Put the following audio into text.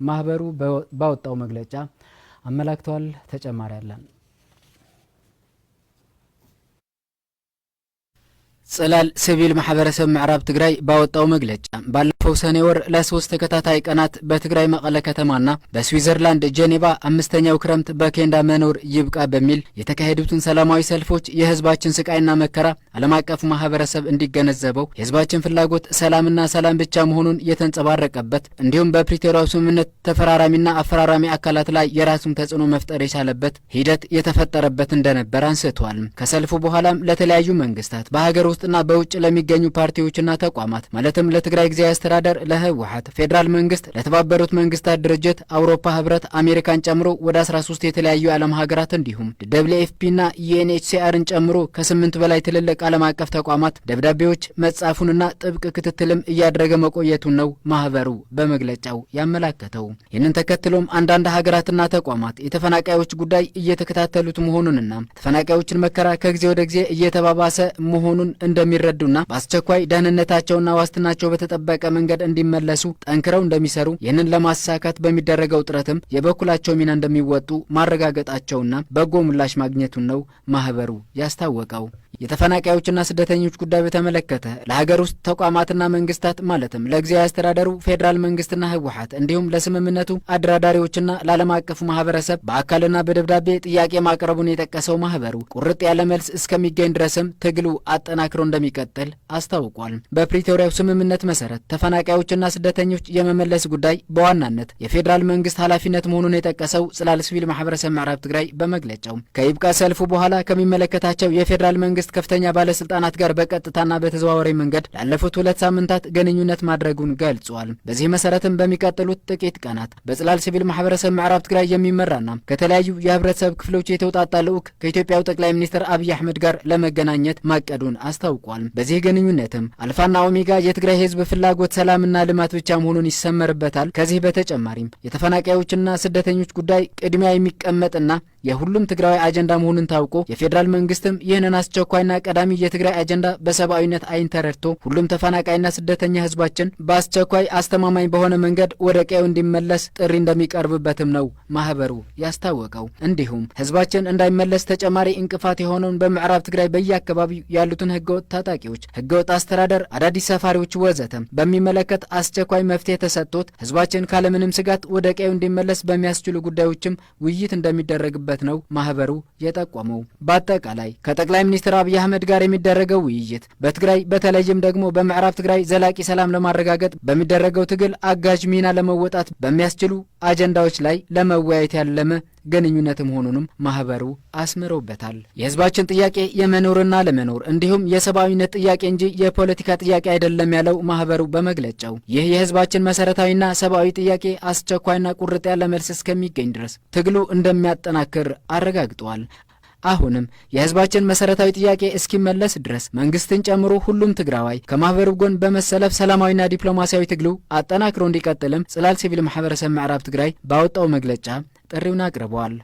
ማህበሩ ባወጣው መግለጫ አመላክቷል። ተጨማሪ አለን። ጽላል ሲቪል ማሕበረሰብ ምዕራብ ትግራይ ባወጣው መግለጫ ባለፈው ሰኔ ወር ለ3 ተከታታይ ቀናት በትግራይ መቀለ ከተማና በስዊዘርላንድ ጄኔቫ አምስተኛው ክረምት በኬንዳ መኖር ይብቃ በሚል የተካሄዱትን ሰላማዊ ሰልፎች የህዝባችን ስቃይና መከራ ዓለም አቀፉ ማህበረሰብ እንዲገነዘበው፣ የህዝባችን ፍላጎት ሰላምና ሰላም ብቻ መሆኑን የተንጸባረቀበት፣ እንዲሁም በፕሪቶሪያው ስምምነት ተፈራራሚና አፈራራሚ አካላት ላይ የራሱን ተጽዕኖ መፍጠር የቻለበት ሂደት የተፈጠረበት እንደነበር አንስቷል። ከሰልፉ በኋላም ለተለያዩ መንግስታት፣ በሀገር ውስጥና በውጭ ለሚገኙ ፓርቲዎችና ተቋማት፣ ማለትም ለትግራይ ጊዜያዊ አስተዳደር፣ ለህወሓት፣ ፌዴራል መንግስት፣ ለተባበሩት መንግስታት ድርጅት፣ አውሮፓ ህብረት፣ አሜሪካን ጨምሮ ወደ 13 የተለያዩ የዓለም ሀገራት፣ እንዲሁም WFP ና UNHCR ን ጨምሮ ከ8 በላይ ትልልቅ ዓለም አቀፍ ተቋማት ደብዳቤዎች መጻፉንና ጥብቅ ክትትልም እያደረገ መቆየቱን ነው ማህበሩ በመግለጫው ያመላከተው። ይህንን ተከትሎም አንዳንድ ሀገራትና ተቋማት የተፈናቃዮች ጉዳይ እየተከታተሉት መሆኑንና ተፈናቃዮችን መከራ ከጊዜ ወደ ጊዜ እየተባባሰ መሆኑን እንደሚረዱና በአስቸኳይ ደህንነታቸውና ዋስትናቸው በተጠበቀ መንገድ እንዲመለሱ ጠንክረው እንደሚሰሩ፣ ይህንን ለማሳካት በሚደረገው ጥረትም የበኩላቸው ሚና እንደሚወጡ ማረጋገጣቸውና በጎ ምላሽ ማግኘቱን ነው ማህበሩ ያስታወቀው። የተፈናቃዮችና ስደተኞች ጉዳይ በተመለከተ ለሀገር ውስጥ ተቋማትና መንግስታት፣ ማለትም ለጊዜያዊ አስተዳደሩ፣ ፌዴራል መንግስትና ህወሓት፣ እንዲሁም ለስምምነቱ አደራዳሪዎችና ለዓለም አቀፉ ማህበረሰብ በአካልና በደብዳቤ ጥያቄ ማቅረቡን የጠቀሰው ማህበሩ ቁርጥ ያለ መልስ እስከሚገኝ ድረስም ትግሉ አጠናክሮ እንደሚቀጥል አስታውቋል። በፕሪቶሪያው ስምምነት መሰረት ተፈናቃዮችና ስደተኞች የመመለስ ጉዳይ በዋናነት የፌዴራል መንግስት ኃላፊነት መሆኑን የጠቀሰው ጽላል ሲቪል ማህበረሰብ ምዕራብ ትግራይ በመግለጫው ከይብቃ ሰልፉ በኋላ ከሚመለከታቸው የፌዴራል መንግስት ከፍተኛ ባለስልጣናት ጋር በቀጥታና በተዘዋዋሪ መንገድ ላለፉት 2 ሳምንታት ግንኙነት ማድረጉን ገልጿል። በዚህ መሰረትም በሚቀጥሉት ጥቂት ቀናት በጽላል ሲቪል ማህበረሰብ ምዕራብ ትግራይ የሚመራና ከተለያዩ የህብረተሰብ ክፍሎች የተውጣጣ ልዑክ ከኢትዮጵያው ጠቅላይ ሚኒስትር አብይ አህመድ ጋር ለመገናኘት ማቀዱን አስታውቋል። በዚህ ግንኙነትም አልፋና ኦሜጋ የትግራይ ህዝብ ፍላጎት ሰላምና ልማት ብቻ መሆኑን ይሰመርበታል። ከዚህ በተጨማሪም የተፈናቃዮችና ስደተኞች ጉዳይ ቅድሚያ የሚቀመጥና የሁሉም ትግራዊ አጀንዳ መሆኑን ታውቆ የፌዴራል መንግስትም ይህንን አስቸኳይና ቀዳሚ የትግራይ አጀንዳ በሰብአዊነት አይን ተረድቶ ሁሉም ተፈናቃይና ስደተኛ ህዝባችን በአስቸኳይ አስተማማኝ በሆነ መንገድ ወደ ቀዬው እንዲመለስ ጥሪ እንደሚቀርብበትም ነው ማህበሩ ያስታወቀው። እንዲሁም ህዝባችን እንዳይመለስ ተጨማሪ እንቅፋት የሆነውን በምዕራብ ትግራይ በየአካባቢው ያሉትን ህገወጥ ታጣቂዎች፣ ህገወጥ አስተዳደር፣ አዳዲስ ሰፋሪዎች ወዘተ በሚመለከት አስቸኳይ መፍትሄ ተሰጥቶት ህዝባችን ካለምንም ስጋት ወደ ቀዬው እንዲመለስ በሚያስችሉ ጉዳዮችም ውይይት እንደሚደረግበት ነው ማህበሩ የጠቆመው። በአጠቃላይ ከጠቅላይ ሚኒስትር አብይ አህመድ ጋር የሚደረገው ውይይት በትግራይ፣ በተለይም ደግሞ በምዕራብ ትግራይ ዘላቂ ሰላም ለማረጋገጥ በሚደረገው ትግል አጋዥ ሚና ለመወጣት በሚያስችሉ አጀንዳዎች ላይ ለመወያየት ያለመ ግንኙነት መሆኑንም ማህበሩ አስምሮበታል። የህዝባችን ጥያቄ የመኖርና አለመኖር እንዲሁም የሰብአዊነት ጥያቄ እንጂ የፖለቲካ ጥያቄ አይደለም ያለው ማህበሩ በመግለጫው፣ ይህ የህዝባችን መሰረታዊና ሰብአዊ ጥያቄ አስቸኳይና ቁርጥ ያለ መልስ እስከሚገኝ ድረስ ትግሉ እንደሚያጠናክር አረጋግጧል። አሁንም የህዝባችን መሰረታዊ ጥያቄ እስኪመለስ ድረስ መንግስትን ጨምሮ ሁሉም ትግራዋይ ከማህበሩ ጎን በመሰለፍ ሰላማዊና ዲፕሎማሲያዊ ትግሉ አጠናክሮ እንዲቀጥልም ጽላል ሲቪል ማህበረሰብ ምዕራብ ትግራይ ባወጣው መግለጫ ጥሪውን አቅርበዋል።